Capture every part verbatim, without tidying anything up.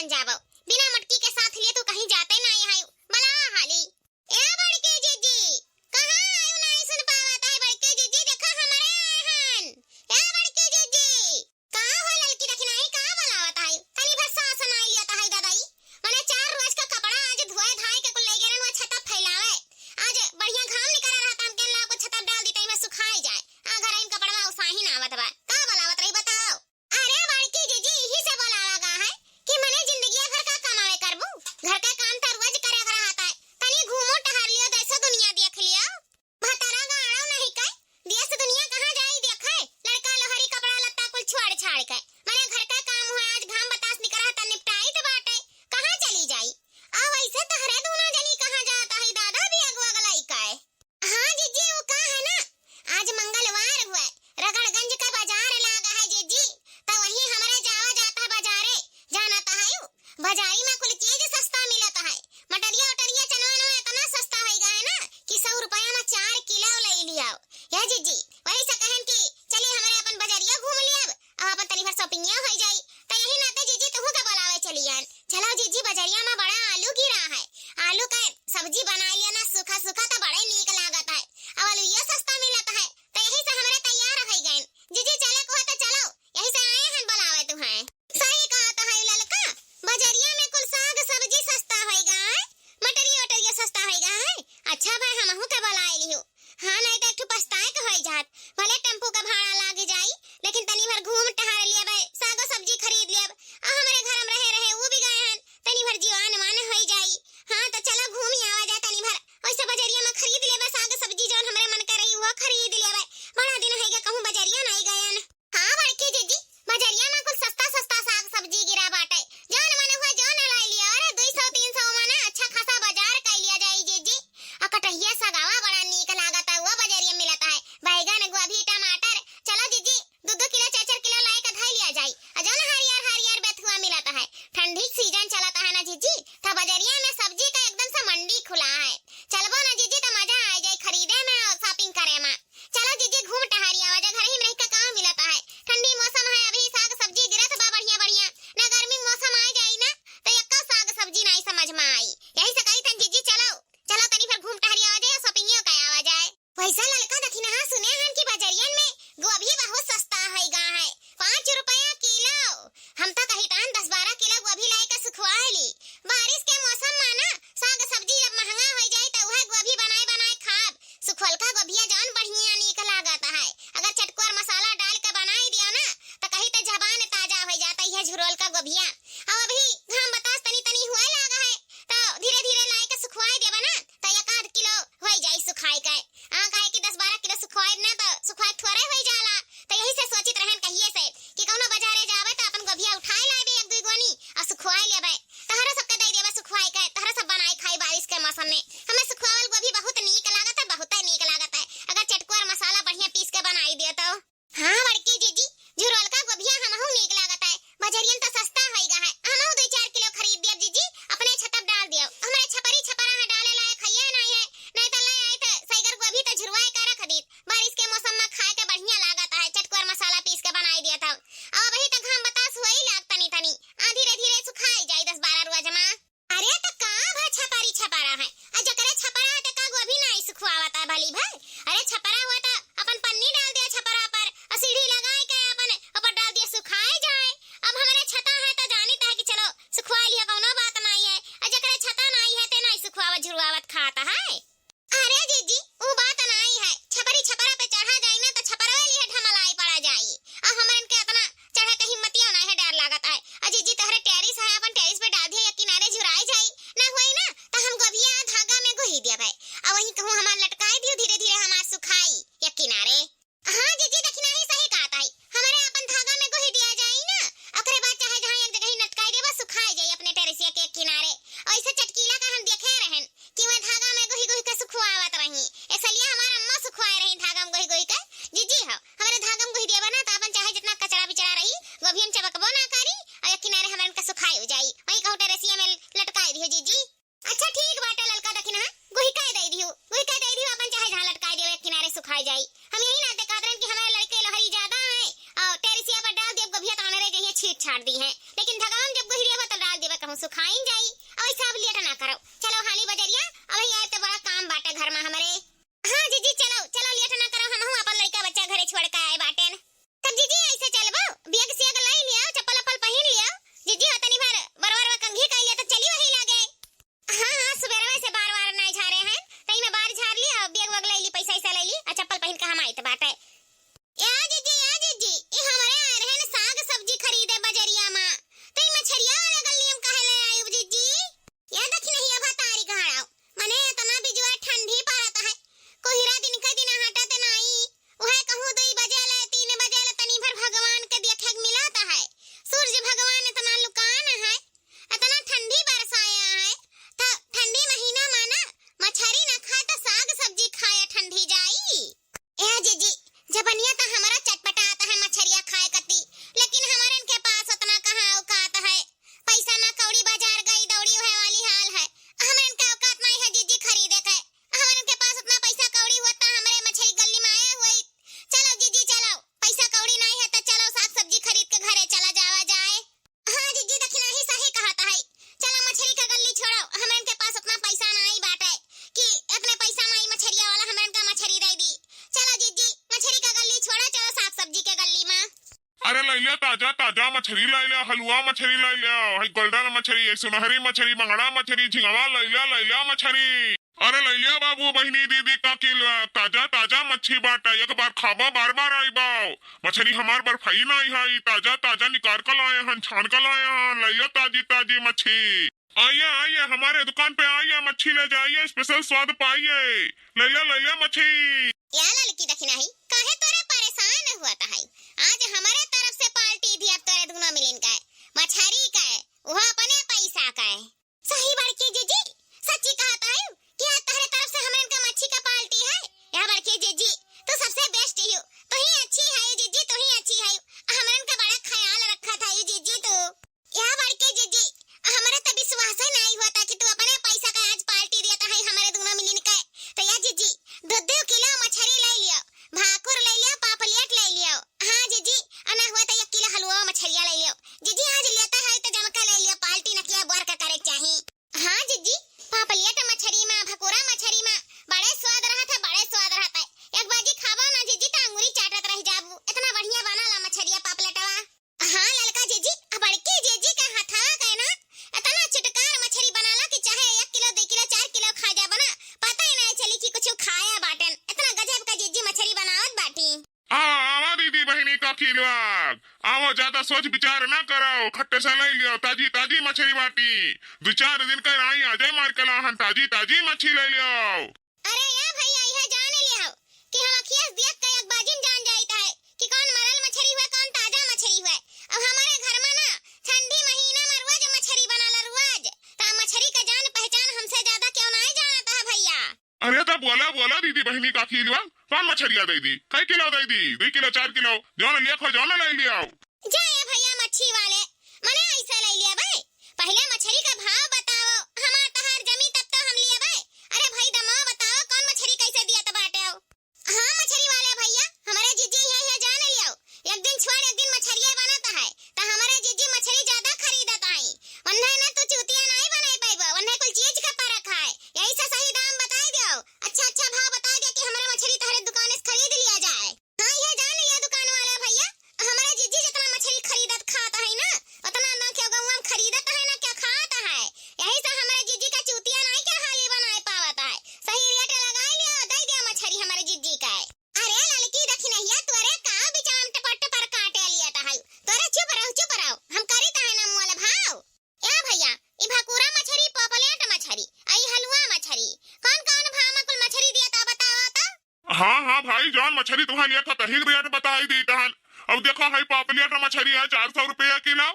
जाबो। बिना मटकी के साथ लिए तू कहीं जाते नाहीं है। बला हाली। ए बड़की जीजी, कहाँ आयु नाहीं सुन पावत है बड़की जीजी, देखा हमरे आए हन। ए बड़की जीजी, का हो ललकी दखिनाही, का बोलावत है? तनी भर सास नाहीं लियत है ददई। मने चार रोज का कपड़ा आज धोए धाए के कुल ले गेलन वो छता फैलावे। आज बढ़िया घाम निकला रहा, हम केन लाओ को छता डाल दी तई में सुखाई जाए। आ घर आइन कपड़वा उसाही ना आवत बा। का बोलावत रही बताओ? अरे बड़की जीजी, इही से बोलावा गा है कि मने जिंदगिया भर का कमावे करबू? घर का काम त रोज करे के रहत है। तनी घूमो टहर लियो, देशो दुनिया देख लियो। भतारा गाड़ो नहीं के, देश दुनिया कहाँ जाई देखे? लड़का लोहरी कपड़ा लत्ता कुल छोड़ छाड़ के। मने घर का काम हुआ, आज घाम बतास निकरा त निपटाई त बाटे। कहाँ चली जाई? आ वैसे तहरे दूना जनी कहाँ जात है दादा, भी अगुआ गलाई का है। हाँ जीजी, वो का है ना, आज मंगलवार हुए, रगड़गंज का बाजार लागा है जीजी, त वहीं हमरे जावा जाता है बाजारे, जानत है उ, बाजारी में कुल चीज सस्ता मिलत है, मटरिया उटरिया चनवा नवा इतना सस्ता होई गा है ना कि सौ रुपया में चार किलो ले लियाओ। या जीजी, वही से कहन कि चली हमरे अपन बाजारिया घूम लियाब, अब अपन तनी भर shopping हो जाई, त यही नाते जीजी तोहू के बोलावे चली आन। चलो जीजी, बाजारिया में बड़ा आलू गिरा है, आलू का सब्जी बनाई लिया ना, सूखा सूखा त बड़े नीक लागत है। अब आलू ये सस्ता मिलत है, त यही से हमरे तैयार हो गए। जीजी चले को है त चलो, यही से आए हैं बोलावे तुहें। सही कहत है ललका, बाजारिया में कुल साग सब्जी सस्ता होई गा है, मटरिया उटरिया सस्ता होई गा है। अच्छा भाई, हमहू के बोलाए लियो। हाँ, नहीं त एक ठो पछताए के होई जात। भले टेम्पू का भाड़ा लाग जाई, लेकिन तनी भर घूम टहर लेबे, सागो सब्जी खरीद लेब। आ हमरे घर में रहे रहे ऊ भी गए हन, तनी भर जीवान मान होई जाई। हाँ, त चलो घूम आवा जाए तनी भर। वैसे बजरिया में खरीद लेबे साग सब्जी, जौन हमरे मन के रही, वो खरीद सुखाइन जाई। अउ ऐसे अब लेट ना करो, चलो हाली बजरिया, अबही आए त बड़ा काम बाटे घर मा हमरे। हाँ जीजी, चलो चलो, लेट ना करो, हमहू आपन लड़का बच्चा घरे छोड़ के आए बाटेन। तब जीजी ऐसे चलबो, बैग सैग लाई लियो, चप्पल उप्पल पहिन लियो। जीजी हो तनी भर बरवा कंघी कइ लियो, तब चली वही लागे। हाँ हाँ, सुबेरवे से बार वार नाई झारे हैं, तई में बार झार ली, अउ बैग वैग लइली, पैसा ऐसा लइली, अउ चप्पल पहिन के हम आइत बाटे। ए जीजी, ए जीजी, ई हमरे आए रहन साग सब्जी खरीदे बजरिया मा, तई मछरिया वाला गल्ली में काहे ले आयु जीजी? ए दखिनहिया भतारी घाड़ाओ, मने इतना बिजुआ ठंडी पड़त है, कोहिरा दिन के दिन हटत नाई, उहे कहूँ दुई बजे ले, तीन बजे ले तनी भर भगवान के देखे के मिलत है। सूरज भगवान इतना लुकान है, इतना ठंडी बरसाया है, त ठंडी महीना मा ना मछरी ना खाए त साग सब्जी खाए ठंडी जाई। ए जीजी, जबनिया त हमरा चटपटात है मछरिया खाए कती, लेकिन हमरन के पास उतना कहाँ औकात है, पैसा ना कौड़ी, बाजार गई दौड़ी उहे वाली हाल है। हमरन के औकात नाई है जीजी खरीदे के, हमरन के पास उतना पैसा कौड़ी हुआ त हमरे मछरी गल्ली में आए हुई। चलो जीजी चलो, पैसा कौड़ी नाई है त चलो साग सब्जी खरीद के घरे चला जावा जाए। हाँ जीजी, दखिनही सही कहत है, चलो मछरी का गल्ली छोड़ो, हमरन के पास उतना पैसा नाई बाटे कि इतने पैसा मा ई मछरिया वाला हमरन का मछरी दे दी। चलो जीजी, मछरी का गल्ली छोड़ो, चलो साग सब्जी के गल्ली मा। अरे लइल्या ताजा ताजा मछरी लइल्या, हलुआ मछरी लइल्या, हई golden मछरी, हई सुनहरी मछरी, बंगड़ा मछरी, झिंगवा लइल्या, लइल्या मछरी। अरे लइल्या बाबू, बहिनी, दीदी, काकी लोग, ताजा ताजा मच्छी बाटा, एक बार खाबो बार बार आइबो। मछरी हमार बर्फाई नाई है, ताजा ताजा निकार के लाए हन, छान के लाए हन, लइल्या ताजी ताजी मच्छी। आइए आइए, हमारे दुकान पे आइए, मच्छी ले जाइए, special स्वाद पाइए। लइल्या लइल्या मच्छी। या ललकी दखिनही, काहे तोरे परेशान हुआ त है? आज हमरे तरफ से party दिया तोरे दुनो मिलिन के, मछरी के, उहो अपने पैसा के। सही बड़की जीजी, सच्ची कहत है कि आज तोहरे तरफ से हमरन का मच्छी का party है। या बड़की जीजी, तू सबसे best ही हो, तू ही अच्छी है जीजी, तू ही अच्छी है, हमरन का बड़ा ख्याल रखत है जीजी तू। या बड़की जीजी, हमरे त विश्वास ही नाई होता कि तू अपने पैसा का आज party देता है हमरे दुनो मिलिन के। त या जीजी, दो दो किलो मछरी ले लियो, भाकुर ले लियो, पापलेट ले लियो। हाँ जीजी, अना हुआ त एक किलो हलुआ मछरिया ले लियो। जीजी आज लेता है त जम के ले लियो, party नकिया बोर का करे चाही। हाँ जीजी, पापलेट मछरी मा, भकुरा मछरी मा बड़े स्वाद रहत है, बड़े स्वाद रहत है। एक बाजी खाबो ना जीजी त अंगुरी चाटत रह जाबू, इतना बढ़िया बनाला मछरिया पापलेटवा। हाँ ललका जीजी, आ बड़की जीजी के हथवा के ना इतना चुटकार मछरी बनाला कि चाहे एक किलो, दो किलो, चार किलो खा जाबो ना, पता ही नाई चली कि कुछ खाया बाटन। इतना गजब का जीजी मछरी बनावत बाटी। आ, आवा दीदी बहिनी काकी लोग, आवो, ज्यादा सोच विचार ना कराओ, खट्टे से ले लियो, ताजी ताजी मछरी बाटी। दो चार दिन के राई आ जाए मार के लाहन, ताजी ताजी मछली ले लियो। अरे या भैया, यह जान लियो कि हम अखिया से देख के एक बाजिन जान जाइत है कि कौन मरल मछरी हुए, कौन ताजा मछरी हुए। अब हमारे घर मा ना ठंडी महीना मा रोज मछरी बनाला, रोज। त मछरी का जान पहचान हमसे ज्यादा क्यों नाई जानत है भैया? अरे त बोला बोला दीदी बहिनी काकी लोग, कौन मछरिया दे दी? कई किलो दे दी? दो किलो, चार किलो, जौन लिया खो जौन ले लियो। जा ए भैया मच्छी वाले, मने ऐसे ले लिया बे। पहले मछरी का भाव बताओ, हमार तहार जमी तब तो हम लिया बे। अरे भाई दमाव बताओ, कौन मछरी कैसे दिया त बाटे हो? हाँ मछरी वाले भैया, हमरे जीजी है, है जान लियो। एक दिन छोड़ एक दिन मछरिया बनत है, त हमरे जीजी मछरी ज्यादा खरीदत आई। वन्हे न तू चूतिया नाई बनाई पाइबो, वन्हे कुल चीज का परख है। यही से सही दाम बताई दियो, अच्छा अच्छा भाव बताई दियो कि हमरे मछरी तहरे दुकान से खरीद लिया जाए। हाँ, ये जान लिया दुकान वाला भैया, हमरे जीजी जितना मछरी खरीदत खात है ना, उतना ना क्यों गौवा में खरीदत है ना क्या खात है। यही से हमरे जीजी का चूतिया नाई क्या हाली बनाए पावत है। सही रेट लगाई लियो, दे दिया मछरी हमरे जीजी का। अरे ललकी दखिनहिया, तोरे का बिचाम टपर टपर काटे लिया त है? तोरे चुप रहो, चुप रहो, हम करी त है ना मोल भाव। ए भैया, ई भकुरा मछरी, पापलेट मछरी, आ ई हलुआ मछरी, कौन कौन भाव में कुल मछरी दिया त बताओ तो? हाँ, हाँ भाई, जौन मछरी तुहा लिया था, तही रेट बताई दी तहन। अब देखो, हई पापलेट मछरी है चार सौ रुपया किलो,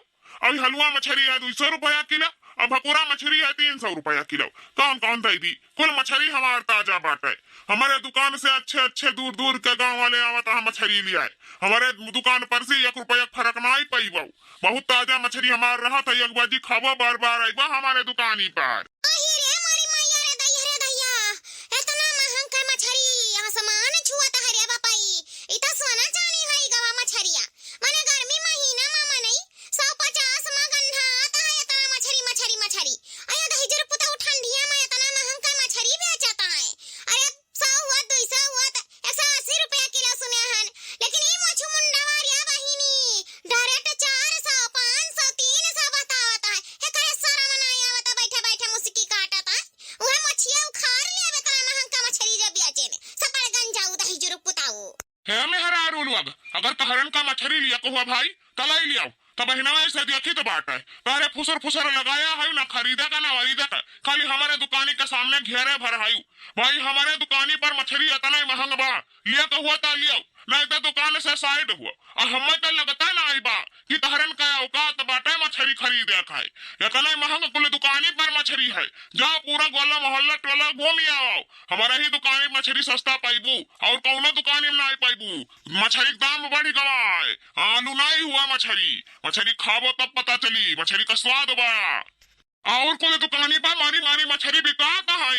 अउ हलुआ मछरी है दो सौ रुपया किलो, अउ भकुरा मछरी है तीन सौ रुपया किलो। कौन कौन दे दी? कुल मछरी हमार ताजा बाटे। हमारे दुकान से अच्छे अच्छे दूर दूर के गाँव वाले आवत हैं मछरी लियाए। हमारे दुकान पर से एक रुपया के फर्क नाई पइबो। बहुत ताजा मछरी हमार रहत है, एक बाजी खाबो, बार बार अइबो हमारे दुकानी पर। अहि रे मोरी मैया रे दैया रे दैया, एतना महंग के मछरी, आसमान छुअत है रे बापाई। ई त सोना चानी है गवा मछरिया। मने गर्मी महीना मा मनई सौ पचास मा गन्हात है, एतना मछरी, मछरी, लोग, अगर तहरन का मछरी लिया को हुआ भाई, त लाई लियाओ। त बहिनवा ऐसे देखी त बाटे, तहरे फुसर फुसर लगाया है, ना खरीदे का, ना वरीदे का, खाली हमरे दुकानी के सामने घेरे भर है। भाई, हमरे दुकानी पर मछरी इतना ही महंग बा, लिया को हुआ त लियाओ, नहीं त दुकान से side हुआ। और हमें त लगता ना आई बा कि तहरन का औकात बाटे मछरी खरीदे का है। इतना ही महंग कुल दुकानी पर मछरी है। जाओ पूरा गोला मोहल्ला टोला घूम आओ, हमारे ही दुकानी मछरी सस्ता पाइबू, और कौनो दुकानी में ना पाइबू। मछरी के दाम बढ़ गवा है, आलू नाई हुआ मछरी, मछरी खाबो तब पता चली मछरी का स्वाद बा। और कुल दुकानी पर मारी मारी मछरी बिकात है,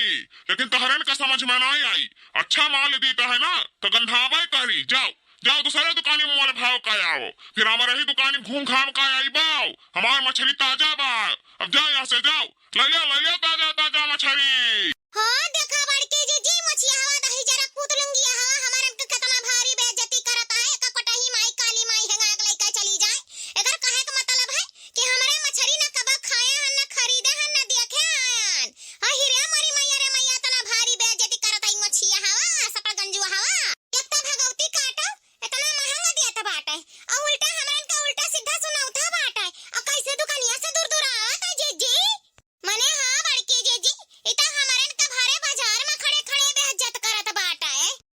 लेकिन तहरन का समझ में नाई आई। अच्छा माल दीत है ना, तो गंधावे करी। जाओ, जाओ दूसरे दुकानी में मोल भाव का आओ, फिर हमारे ही दुकानी घूम घाम का आई बाओ, हमार मछरी ताजा बा। अब जाओ यहाँ से, जाओ, ले लो, ले लो ताजा ताजा मछरी। हाँ, देखा बड़की जीजी, मछिया हवा दही जरा कूत लुंगिया हवा, हमरन के केतना भारी बेइज्जती करत है, एका कोटही माई काली माई हेंगा के लइका चली जाए। एकर कहे के मतलब है कि हमरे मछरी न कबो खाए हन, न खरीदे हन, न देखे आयन। अहि रे मोरी मैया रे मैया, एतना भारी बेइज्जती करत है मछिया हवा, सपड़गंजुआ हवा। एक तो भगवती काटो, एतना महंगा देत बाटे, और उल्टा हमरन का उल्टा सीधा सुनावत बाटे, और कैसे दुकनिया से दूर दूर आवत है जीजी। मने हाँ बड़की जीजी, ई त हमरन का भरे बाजार में खड़े खड़े बेइज्जत करत बाटे।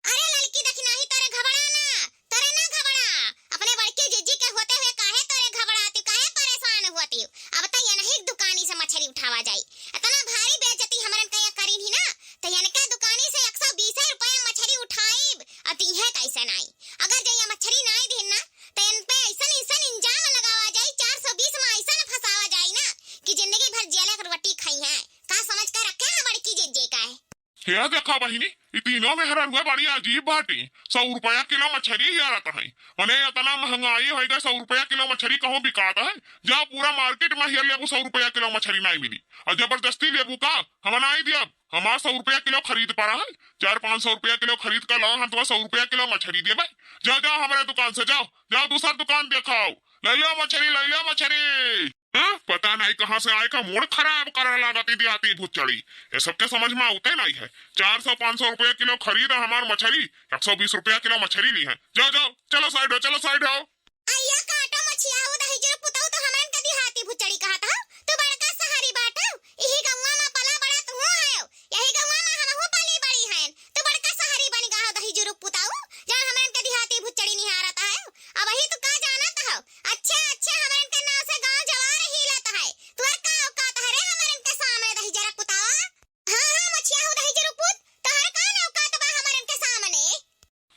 अरे ललकी दखिनाही तोरे घबड़ा ना, तोरे ना घबड़ा, अपने बड़की जीजी के होते हुए काहे तोरे घबड़ाती, काहे परेशान होती? अब त यनही दुकानी से मछरी उठावा जाई। इतना भारी बेइज्जती हमरन का या करीन ही ना, त यनके दुकानी से एक सौ बीस रुपया मछरी उठाइब, अ दीहे कैसे नाई? अगर जइया मछरी नाई दीन ना, त इन पे ऐसन ऐसन इंजाम लगावा जाई, चार सौ बीस में ऐसन फंसावा जाई ना कि जिंदगी भर जेले के रोटी खाई है। का समझ के रखे हैं बड़की जीजी का है? हे देखा बहिनी, ई तीनों मेहरारुआ बड़ी अजीब बाटी। सौ रुपया किलो मछरी हियारत है, मने इतना महंगाई होइ गए, सौ रुपया किलो मछरी कहूँ बिकात है? जाओ पूरा market में हियर लेबू, सौ रुपया किलो मछरी नाई मिली। और जबरदस्ती लेबू का? हम नाई दियब, हमार सौ रुपया किलो खरीद पड़ा है, चार पाँच सौ रुपया किलो खरीद कर लाओ, हम तुम्हें सौ रुपया किलो मछरी देबे। जाओ, जाओ हमरे दुकान से, जाओ, जाओ दूसर दुकान देखाओ, ले लो मछरी, ले लो मछरी। हाँ, पता नहीं कहाँ से आए का मूड खराब करे लागत ई देहाती भुच्चड़ी। ये सबके समझ में आवते नहीं है। चार सौ पाँच सौ रुपया किलो खरीद हमार मछरी, एक सौ बीस रुपया किलो मछरी ली है। जाओ, जाओ, चलो side हो, चलो side हो। अइया काटो मछिया हो दही जो पुतऊ तो हमरन का देहाती भुच्चड़ी कहत हो। तू बड़का शहरी बाटो, इही गौवा में पला बड़ा तू हो। यही गौवा में हमहू पली बड़ी हैं। तू बड़का शहरी बन गा हो दही जुरुक पुताऊ, जौन हमरन के देहाती भुच्चड़ी निहारत है। अबही तू का जानत हो? अच्छा, अच्छा, हमरन के नाव से गाँव जवार हिलत है। तुहर का औकात है रे हमरन के सामने दही जरा पुतावा? हाँ, हाँ, मछिया हो दही जुरुक पुत, तोहर का औकात बा हमरन के सामने?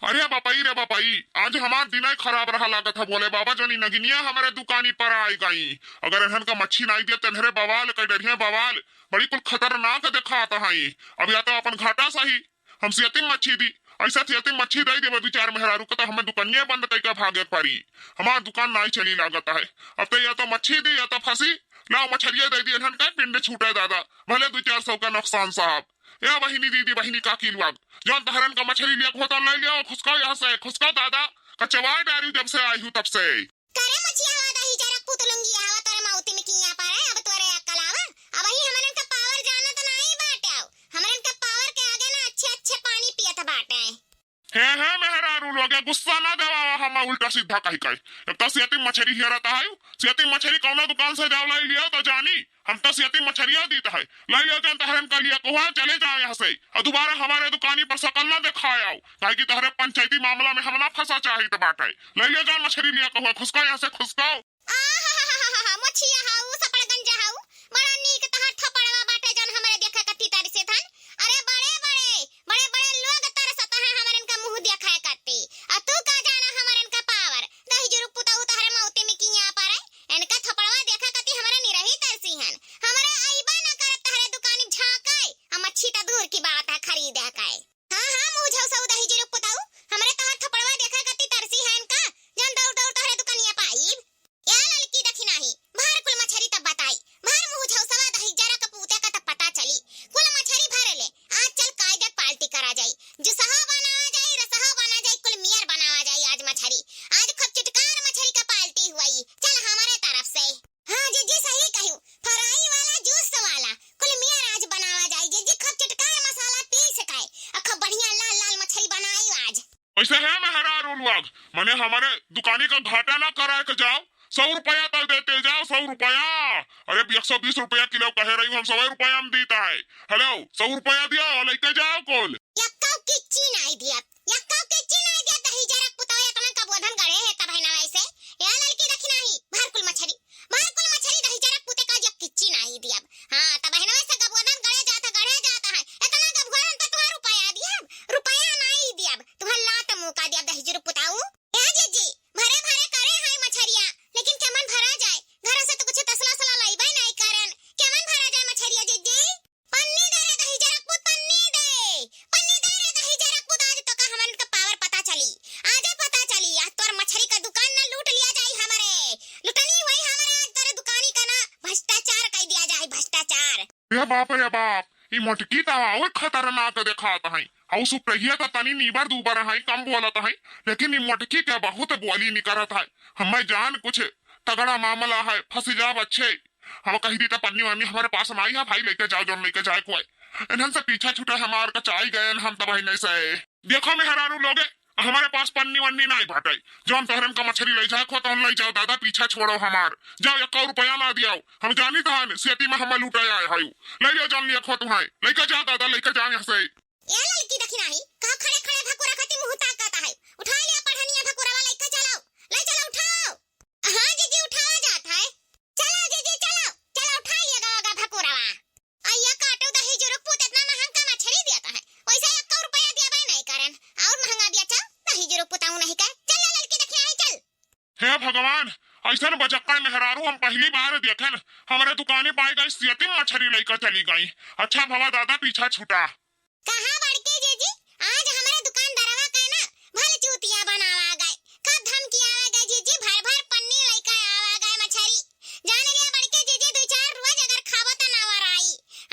अरे बपई रे बपई, आज हमार दिने खराब रहा लागत है। भोले बाबा जौन ई नगिनिया हमरे दुकानी पर आई गई। अगर इन्हन का मच्छी नाई दिया, त इन्हरे बवाल कई डरिया बवाल। बड़ी कुल खतरनाक देखात है। अब या तो अपन घाटा सही, हम सियतिम मच्छी दी, ऐसा सियतिम मच्छी दे देबे दू चार मेहरारू के, तो हमें दुकानिया बंद कई के भागे के पड़ी। हमार दुकान नाई चली लागत है। अब तो या तो मच्छी दी, या तो फंसी, लाओ मछरिया दे दी, इन्हन का पिंड छूटे दादा, भले दू चार सौ का नुकसान साहब। ए बहिनी, दीदी, बहिनी, काकी लोग, जौन तहरन का मछरी लिया होता, ले लिया, खुसकाओ यहाँ से, खुसकाओ दादा, कचवा डारी जब से आई हूँ तब से। करे मछिया हवा दही जरा पुतलुंगी हवा तोरे मौती में किया पारे, अब तोरे अक्कल आवा, अबही हमरन का power जानत नाई बाटे, हमरन का power के आगे ना अच्छे अच्छे पानी पियत बाटे। हे, हे, मेहरारू लोगे, गुस्सा ना देवावा, हम उल्टा सीधा कही कही। एक तो सियतिम मछरी हियरत आयु, सियतिम मछरी कौनो दुकान से जाओ लाई लियो तो जानी, हम तो सियतिम मछरिया दीत है। लाई लियो जौन तहरन का लिया कोहा, चले जाओ यहाँ से। और दोबारा हमारे दुकानी पर शकल ना दिखाए आओ, काहे कि तहरे पंचायती मामला में हम ना फंसा चाहित बाटे। लाई लियो जौन मछरी लिया कोहा, खुसको यहाँ से, खुसको। आहाहाहा, मोछिया हाउ, सपड़गंजा हाउ, बड़ा नीक तहार थपड़वा बाटे जौन हमरे देखे कत्ती तारी से थन। अरे बड़े बड़े, बड़े बड़े लोग तरसत हैं हमरन का मुँह देखे कत्ती। आ तू का जाना हमरन का power? दही जुरुक पुतऊ तहरे मौती में किया पारे। इनका थपड़वा देखे कत्ती हमरे निरही तरसी हन। हमरे अइबा न करत तहरे दुकानी झाँके। आ मच्छी त दूर की बात है खरीदे के। हाँ, हाँ, मुँह झौसाऊ दही जुरुक पुतऊ, हमरे तोहर थपड़वा देखे कत्ती तरसी हैं का? जौन दौड़ दौड़ तोहरे दुकनिया पाइब। या ललकी दखिनाही, भर कुल मछरी तब बताई, भर मुँह झौसवा दही जरा कपूते का तब पता चली। कुल मछरी भर ले, आज चल कायदे party करा जाई। जुसहा बनावा जाई, रसहा बना जाई, कुल मियर बनावा जाई आज मछरी। आज खूब चुटकार मछरी का party हुई, चल हमरे तरफ से। हाँ जीजी, सही कहियो, fry वाला, juice वाला, कुल मियर आज बनावा जाई जीजी, खूब चटकार मसाला पीस के, आ खूब बढ़िया लाल लाल मछरी बनाई आज। वैसे है मेहरारू लोग, मने हमरे दुकानी का घाटा ना कराए के जाओ, सौ रुपया तक देते जाओ, सौ रुपया। अरे, एक सौ बीस रुपया किलो कहे रही हूँ, हम सौ रुपया में दीत है। हेलो, सौ रुपया दियो, लेके जाओ कुल। यक्का किच्ची नाई दिया, यक्का किच्ची नाई दिया, दही जरा पुताओ, इतना का बोधन गड़े है तब है ना वैसे। या लड़की देखी नाही, भर कुल मछरी, भर कुल मछरी दही जरा पुते का जब किच्ची नाई दिया। हाँ, तब है ना वैसे गबोधन गड़े जाता, गड़े जाता है। इतना गबुआरन पे तुहार रुपया दिया, रुपया नाई दिया, तुहार लात मुका दिया दही जरा पुताऊ। ए जीजी, भरे भरे करे है मछरिया, लेकिन केमन भरा जाए? घर से तो कुछ तसला सला लइबे नहीं करन, केमन भरा जाए मछरिया जीजी? पन्नी दे रे दही जरा पूत, पन्नी दे, पन्नी दे रे दही जरा पूत, आज तो का हमन का पावर पता चली, आज पता चली, आज तोर मछरी का दुकान ना लूट लिया जाई हमरे, लुटनी हुई हमरे आज तोरे दुकानी का ना, भ्रष्टाचार कर दिया जाए, भ्रष्टाचार। रे बाप रे बाप, ई मोटकी त और खतरनाक देखात है। अउ सुप्रहिया त तनी नीबर दूबर है, कम बोलत है, लेकिन ई मोटकी के बहुत बोली निकरत है। हमें जान कुछ तगड़ा मामला है, फंस जाब अच्छे। हम कही दी त पन्नी वन्नी हमारे पास ना आई है भाई, लेके जाओ जौन लेके जाए कोई। इन्हन से पीछा छूटे हमार, कचाई गए हम तब नहीं से। देखो मेहरारू लोगे, हमारे पास पन्नी वन्नी नहीं बाटे। जौन तोहरन का मछरी ले जाए खो तौन ले जाओ दादा, पीछा छोड़ो हमार। जाओ, एक रुपया ना दियाओ, हम जानी तहन सेती में हमें लूटे आए हायू। ले लियो जौन लिया खो तुम्हें, लेके जाओ दादा, लेके जाओ यहाँ से। ए लड़की देखी नाही, का खड़े खड़े भकुरा खाती मुंह ताकत है। उठा लिया पढ़निया भकुरावा, लेके चलो, ले चलो, उठाओ। हाँ जीजी, उठावा जात है। चलो जीजी, चलो, चलो, उठा लिया गवा गा भकुरावा। अइया काटो दही जुरुक पूत, इतना महंग का मछरी दिया है, वैसे एक रुपया दिया भाई नहीं करन, और महंगा बेचो, दही जुरुक पुताऊ नहीं कर। चल ले लड़की देखी आई, चल। हे भगवान, ऐसन बजक्कड़ मेहरारू हम पहली बार देखेन। हमरे दुकानी पाए गई, सेती मछरी लेकर चली गई। अच्छा भवा दादा, पीछा छूटा। कहाँ बड़के जीजी, आज हमरे दुकानदारवा के ना भल चूतिया बनावा गए, कब धमकी आवा गए जीजी, भर भर पन्नी लेकर आवा गए मछरी। जान लिया बड़के जीजी, दो चार रोज अगर खाबो त ना वराई।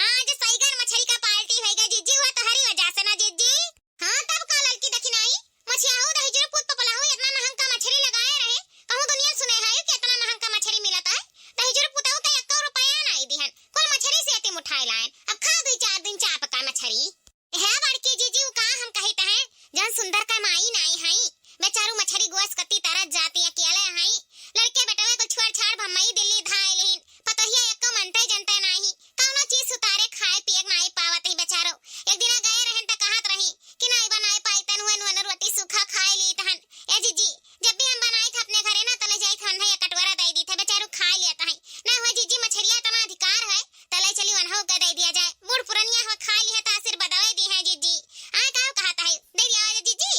आज सईगर मछरी का पार्टी होई गए जीजी, हुआ तोहरी वजह से ना जीजी। हाँ, तब का लड़की देखी नाही, मछियाहू दहिजुर पूत पपलाहू इतना महंग का मछरी लगाए रहे, कहूँ दुनिया सुने है कि इतना महंग का मछरी मिलत है। दहिजुर पुताऊ का एको रुपया नाही दिहन, कुल मछरी सेती में उठाए लायन। अब खा दुई चार दिन चाप का मछरी। हे बड़की जीजी, उ का हम कहित है, जौन सुंदर का माई नाही है, बेचारू मछरी गोस कती तरस जाती अकेले है। लड़के बेटवे कुल छोड़ छाड़ बम्बई दिल्ली धाए लेहिन, पतोहिया एको मनते जनते नाही, कौनो चीज सुतारे खाए पिए के नाही पावत ही बेचारो। एक दिना गए रहन त कहत रही कि नाही बनाए पाई तन हुए नुआ रोटी सूखा खाए ली तहन। ए जीजी, जब भी हम बनाई थे अपने घरे ना, त ले जाई थे उन्हें एक कटोरा दे दी थे, बेचारू खाए लिया तहन। ना हुआ जीजी, मछरिया तना अधिकार है, त ले चली उन्हों के दे दिया जाए। बूढ़ पुरनिया हो खाए ली है त आशीर्वाद दे दी है जीजी। आ का कहत है, दे दिया जाए जीजी।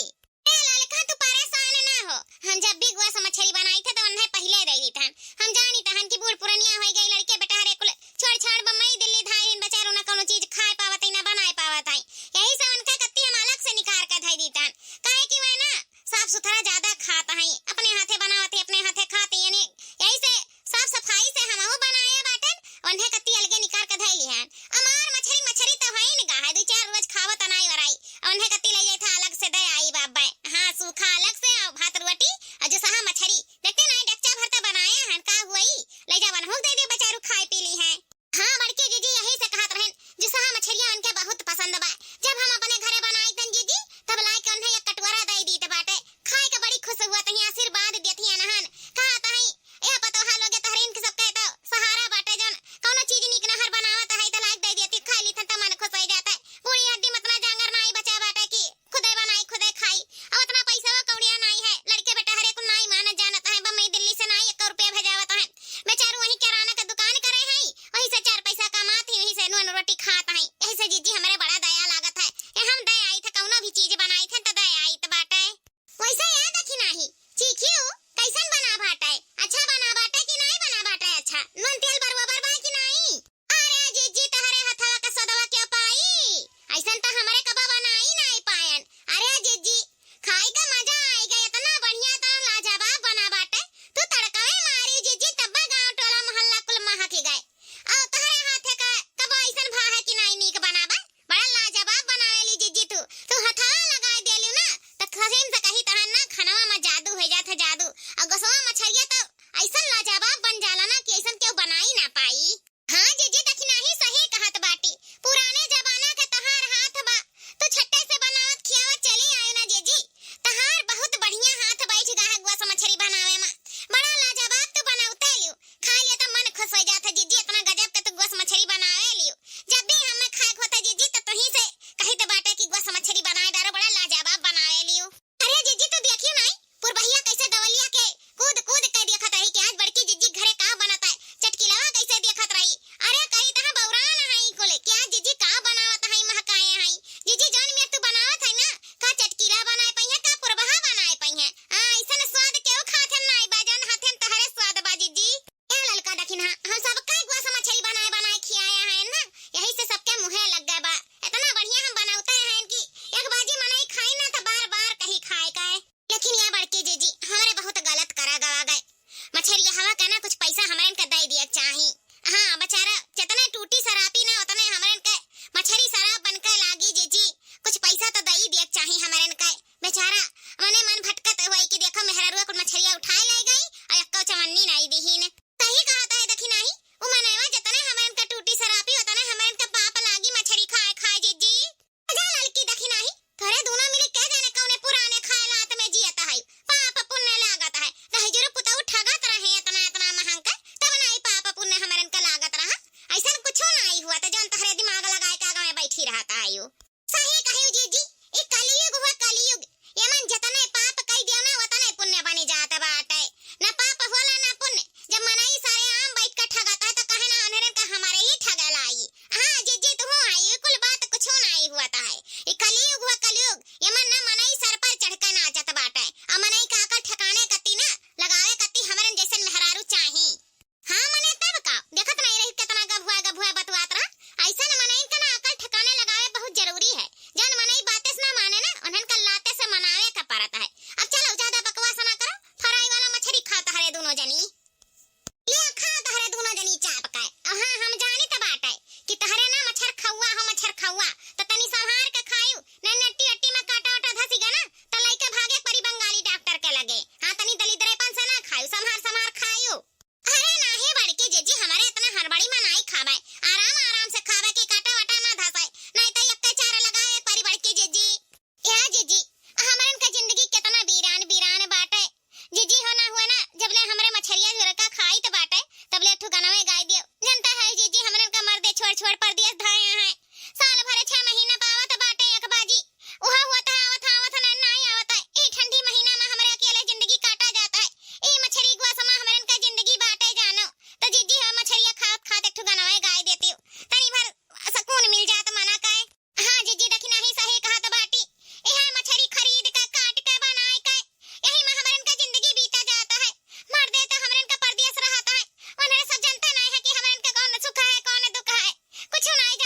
ए ललका, तू परेशान ना हो, हम जब भी गोस मछरी बनाई थे तो उन्हें पहले दे दी तहन। हम जानी तहन कि बूढ़ पुरनिया होई गई, लड़के बेटा हरे कुल छोड़ छाड़ बम्बई दिल्ली धाइन, बेचारू ना कौनो चीज खाए पावत है, ना बनाए पावत है। यही से उनका कत्ती हम अलग से निकाल के धई दी तहन, काहे कि वह ना साफ सुथरा ज्यादा खात है, अपने हाथे बनावत है, अपने हाथे खात है, यानी यही से साफ सफाई से हमहू बनाए बाटन, उन्हें कत्ती अलगे निकाल के धई ली हैं। अमार मछरी, मछरी तो है निगाह है, दो चार रोज खावत अनाई वराई, उन्हें कत्ती ले जाए था अलग से दे आई बाबा। हाँ, सूखा अलग से और भात रोटी और जो सहा मछरी। देखते ना, डच्चा भर तो बनाए हैं, का हुई? ले जा, वनहू दे दे, बेचारू खाए पी ली हैं। हाँ, बड़की जीजी यही से कहत रहन, जो सहा मछरिया उनके बहुत पसंद बा। जब हम अपने घरे बनाई तन जीजी, तब लाए के उन्हें एक कटोरा दे दी त बाटे। खाए के बड़ी खुश हुआ तही, आशीर्वाद देती अनहन। कहत है, ए पतोहा लोगे, तहरीन के सबके तो सहारा बाटे, जौन कौनो चीज नीक नहर बनावत है त लायक दे दिया। बतायो। सही कहियो जीजी, ई कलयुग हुआ कलयुग। एमन जतने पाप कइ दियो ना, ओतने पुण्य बनि जात बाटे। न पाप होला न पुण्य। जब मनई सरेआम बैठ के ठगत है, त कहे ना अनहरन का हमरे ही ठगे लाई। हाँ जीजी, तू हूँ आई, ई कुल बात कुछो नाई हुआ त है। ई कलयुग हुआ कलयुग। एमन ना मनई सर पर चढ़ के नाचत बाटे। आ मनई का अकल ठिकाने कती ना लगावे कती हमरन जैसन मेहरारू चाही। हाँ, मने तब का? देखत नाई रही केतना गभुआ गभुआ बतुआत रहा। अइसन मनइन का ना अकल ठिकाने लगावे बहुत जरूरी है। जौन मनई बाते से ना माने ना, उन्हन का लाते से मनावे का परत है। अब चलो, ज्यादा बकवास ना करो, fry वाला मछरी खाओ तहरे दूनो जनी। ले खाओ तहरे दूनो जनी चाप के। अब हाँ, हम जानी त बाटे कि तहरे ना मच्छर खउआ हो, मच्छर खउआ। त तनी संभार के खायू, नहीं नट्टी अट्टी में काटा वाटा धसी गा ना, त लइके भागे परी बंगाली डॉक्टर के लगे। हाँ, तनी दलिद्रेपन से ना खायू, संभार संभार खायू। अरे नाहीं बड़की जीजी, हमरे इतना हड़बड़ी में नाहीं खावे, आराम आराम से खावे कि काटा वाटा ना धसे, नाहीं त यक्के चारा लगावे परी बड़की जीजी। या जीजी, हमरन का जिंदगी केतना बीरान बीरान बाटे। जीजी हो ना हुए ना, जबले हमरे मछरिया झुरका खाइत बाटे, तबले ठु गनवे गाय दियो। जनता है जीजी, हमरन का मर्दे छोड़ छोड़ परदेस धाए हैं। साल भरे छह महीना पावत बाटे एक बाजी। उहा हुआ त आवत, आवत ना, नाहीं आवत। ई ठंडी महीना में हमरे अकेले जिंदगी काटा जात है। ई मछरी गुआ समा हमरन का जिंदगी बाटे जानो। त जीजी हो मछरिया खात खात एक ठु गनवे गाय देती। तनी भर सकून मिल जात मना के। हाँ जीजी, देखी नाहीं सही कहत बाटी। इहे मछरी खरीद के, काट के, बनाए के, यही में हमरन का जिंदगी बीता जात है। मर्दे त हमरन का परदेस रहत है। उन्हरे सब जनता नाहीं है कि हमरन का कौन सुख है, कौन दुख है। कुछ नाहीं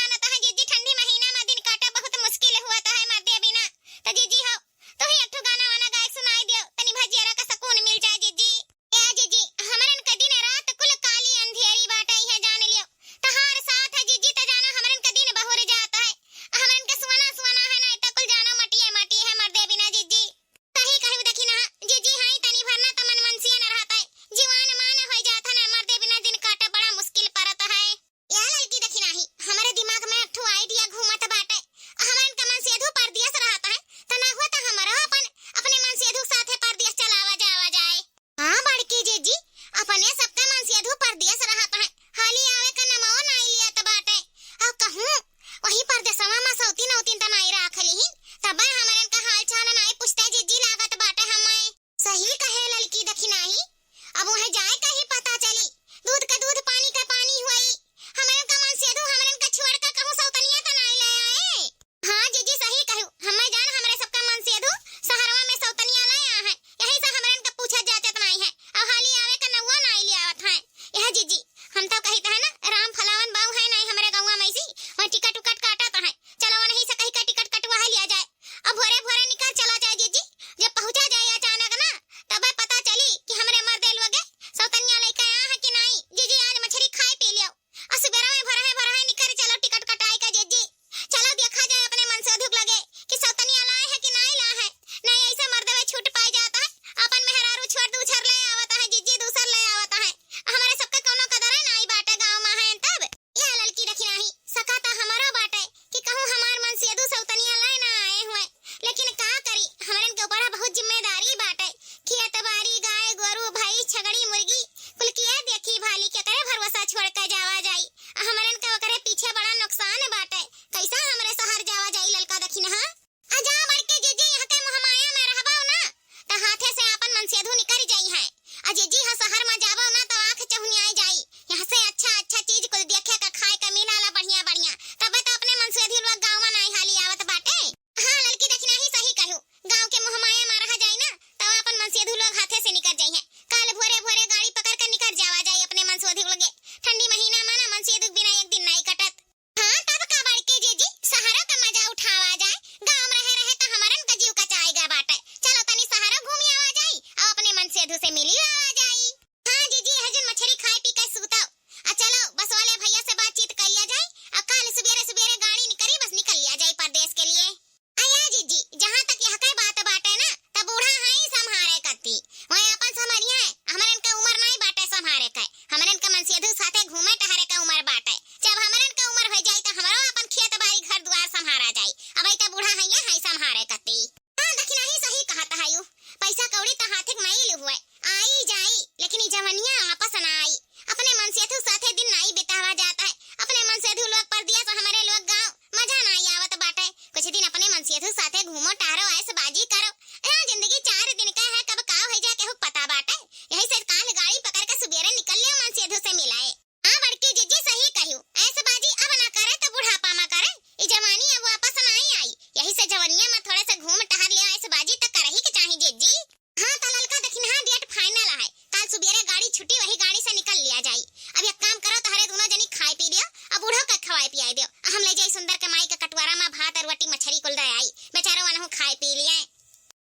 खाए पियाई देउ। हम लइ जाई सुंदर के माई के कटुआरा मा भात अउर रोटी मछरी कुल दे आई, बेचारो वनहु खाए पी लिए।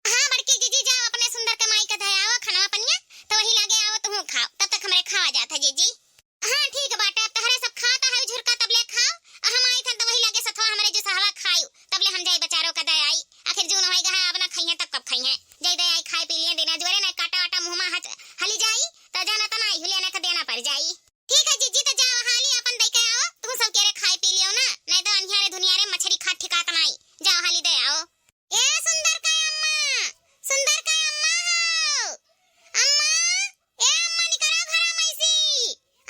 हाँ बड़की जीजी, जाओ अपने सुंदर के माई के धै आओ खनवा पनिया, तो वही लागे आओ तुहू खाओ, तब तक हमरे खावा जात है जीजी। हाँ ठीक बाटे, अब तहरे सब खात है झुरका तबले खाओ, आ हम आई थन तो वही लागे सथवा हमरे जुसहवा खायु, तबले हम जाई बेचारो के दे आई। आखिर जून होई गए, अब ना खइहें तब कब खइहें? जाई दे आई, खाए पी लिए, देना जोरे ना काटा वाटा मुँह मा हच-, हली जाई, तो जाना तो ना आई हुलिया ना के देना पड़ जाई। ठीक है जीजी, तो जाओ हाली अपन दे के आओ, तुहू सब केरे खाए पी लियो ना, नहीं तो अन्हियारे धुनियारे मछरी खात ठिकात नाई। जाओ हाली दे आओ। ए सुंदर का अम्मा, सुंदर का अम्मा हो, अम्मा, ए अम्मा निकरो घरा में से,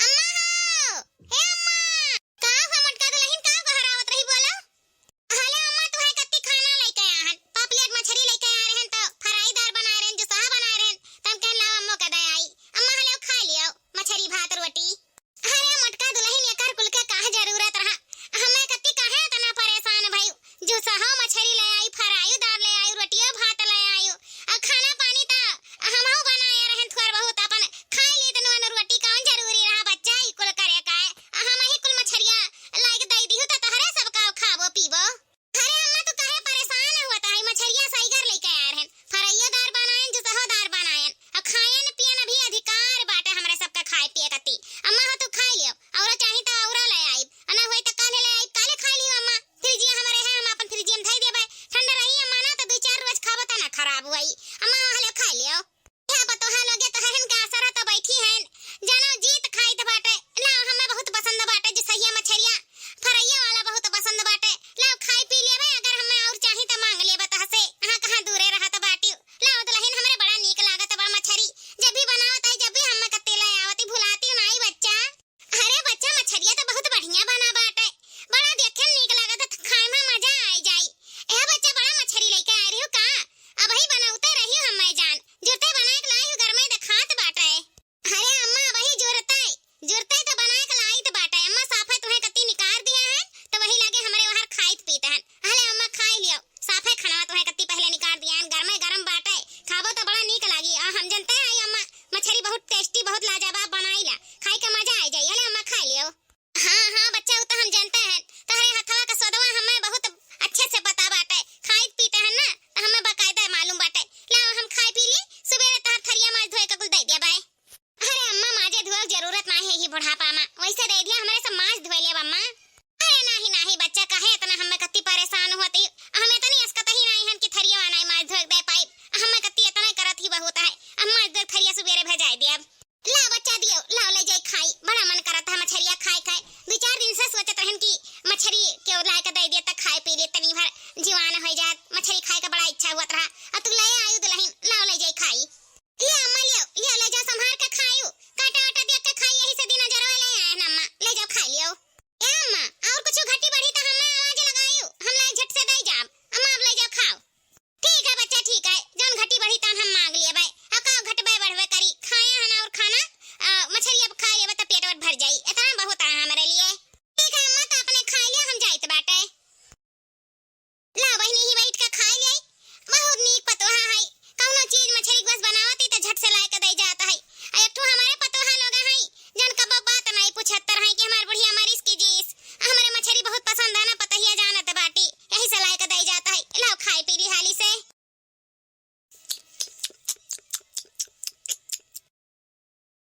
अम्मा हो, ए अम्मा। का हो मोटका दुलहिन, का गोहरावत रही बोलो? हले अम्मा, तुहे कत्ती खाना लइके आए हन। पापलेट मछरी लइके आए रहन, तो फ्राईदार बनाए रहन, जुसहा बनाए रहन, त हम कहन लाओ अम्मो के दे आई। अम्मा हले खा लियो मछरी भात रोटी। अरे मोटका दुलहिन, एकर कुल के काहे जरूरत रहा? हमें कत्ती काहे इतना परेशान भयू? जुसहा मछरी ले आई, फ्राईदार ले आई, रोटियो भात ले आई, आ खाना पानी त हमहू बनाए रहन थोड़ बहुत, अपन खाए ली त नून रोटी कौन जरूरी रहा बच्चा, ई कुल करे का? आ हम ही कुल मछरिया लाइके दे दिहु त तहरे सब का खाबो पीबो। अरे अम्मा, तू काहे परेशान हुआ? ताई मछरिया सही घर लेके आए रहन, फरैयो दार बनायन, जुसहो दार बनायन, और खायन पियन अभी अधिकार बाटे हमरे सबके खाए पिए कती। अम्मा हो तू खाई लियो, और चाही तो और ले आइब, और ना होई तो काले ले आइब, काले खाई लियो अम्मा। फ्रिजिया हमरे है, हम अपन फ्रिजिया में धई देबे, ठंडा रही अम्मा ना तो दो चार रोज खाबो त ना खराब होई। अम्मा हले खाई लियो। हे पतोहा लोगे, तोहरन के आसरा त बैठी हन। जानो जीत खाइत बाटे। लाओ, हमें बहुत पसंद बाटे जुसहिया मछरिया। फरैया वाला बहुत पसंद बाटे। लाओ, खाई पी लेबे, अगर हमें और चाही त मांग लेबे तहसे। हाँ, कहाँ दूरे रहत बाटी। लाओ दुलहिन, हमरे बड़ा नीक लागत बा मछरी। जब भी बनावत आई, जब भी हमें कत्ते ले आवती, भुलाती नाई बच्चा। अरे बच्चा, मछरिया त बहुत बढ़िया बना बाटे, बड़ा देखे में नीक लागत है, खाए में मजा आइ जाई। ए बच्चा, बड़ा मछरी लइके आए रहियो का? अबही बनौते रहियो हम्मे जान, जुरते बनाए के लाई हूँ, गरमे देखात बाटे। अरे अम्मा, अबही जुरते, जुरते त बनाए के लाइत बाटे। अम्मा साफे तुहे कत्ती निकार दिया है, त वही लागे हमरे वहार खाइत पीत हन। अहले अम्मा खाई लियो, साफे खनवा तुहे कत्ती पहले निकार दिया है, गरमे गरम बाटे, खाबो त बड़ा नीक लागी। आ हम जनते हैं अम्मा, मछरी बहुत tasty, बहुत लाजवाब बनाई ला, खाई के मजा आइ जाई। अहले अम्मा खाई लियो। हाँ, हाँ, बच्चा, उ तो हम जनते हैं। तहरे हथवा का सदवा हमें बहुत अच्छे से पता बाटे। खाइत पीते हैं ना, तो हमें बकायदा मालूम बाटे। लाओ, हम खाए पी ली, सुबेरे तहर थरिया माज धोए का कुल दे दिया बाय। अरे अम्मा, माजे धोए की जरूरत नाही है ही बुढ़ापा में। वैसे दे दिया, हमरे सब माज धोए लेब अम्मा। अरे नाही, नाही, बच्चा, काहे इतना हमें कत्ती परेशान होती? हम इतनी असकत ही नाही हन कि थरिया वाला माज धोए दे पाई। हमें कत्ती इतना करत ही बहुत है। अम्मा, इधर थरिया सुबेरे भेजाए दिया। ला बच्चा दियो, लाओ ले जाई खाई। बड़ा मन करत है मछरिया खाए खाए। दो चार दिन से सोचत रहन कि मछरी के लाए के दे दिया त खाए पी ले, तनी भर जीवान हो जात। मछरी खाए का बड़ा इच्छा हुआ रहा। अब तू ले आयु दुलहिन, लाओ ले जाई खाई। ले अम्मा लियो, लियो ले जाओ संभार के खायु। काटा वाटा दिया के खाई, यही से दिन जरवा ले आए ना अम्मा। ले जाओ खा लियो। ए अम्मा, और कुछ घटी बढ़ी त हमें आवाज लगायु। हम लाई झट से दे जाब। अम्मा अब ले जाओ खाओ। ठीक है बच्चा, ठीक है, जौन घटी बढ़ी तौन हम मांग लेबे। अब का घटबे बढ़बे करी, खाए हन और खाना, आ, मछरी अब खा लेबे त पेट वेट भर जाई। ए,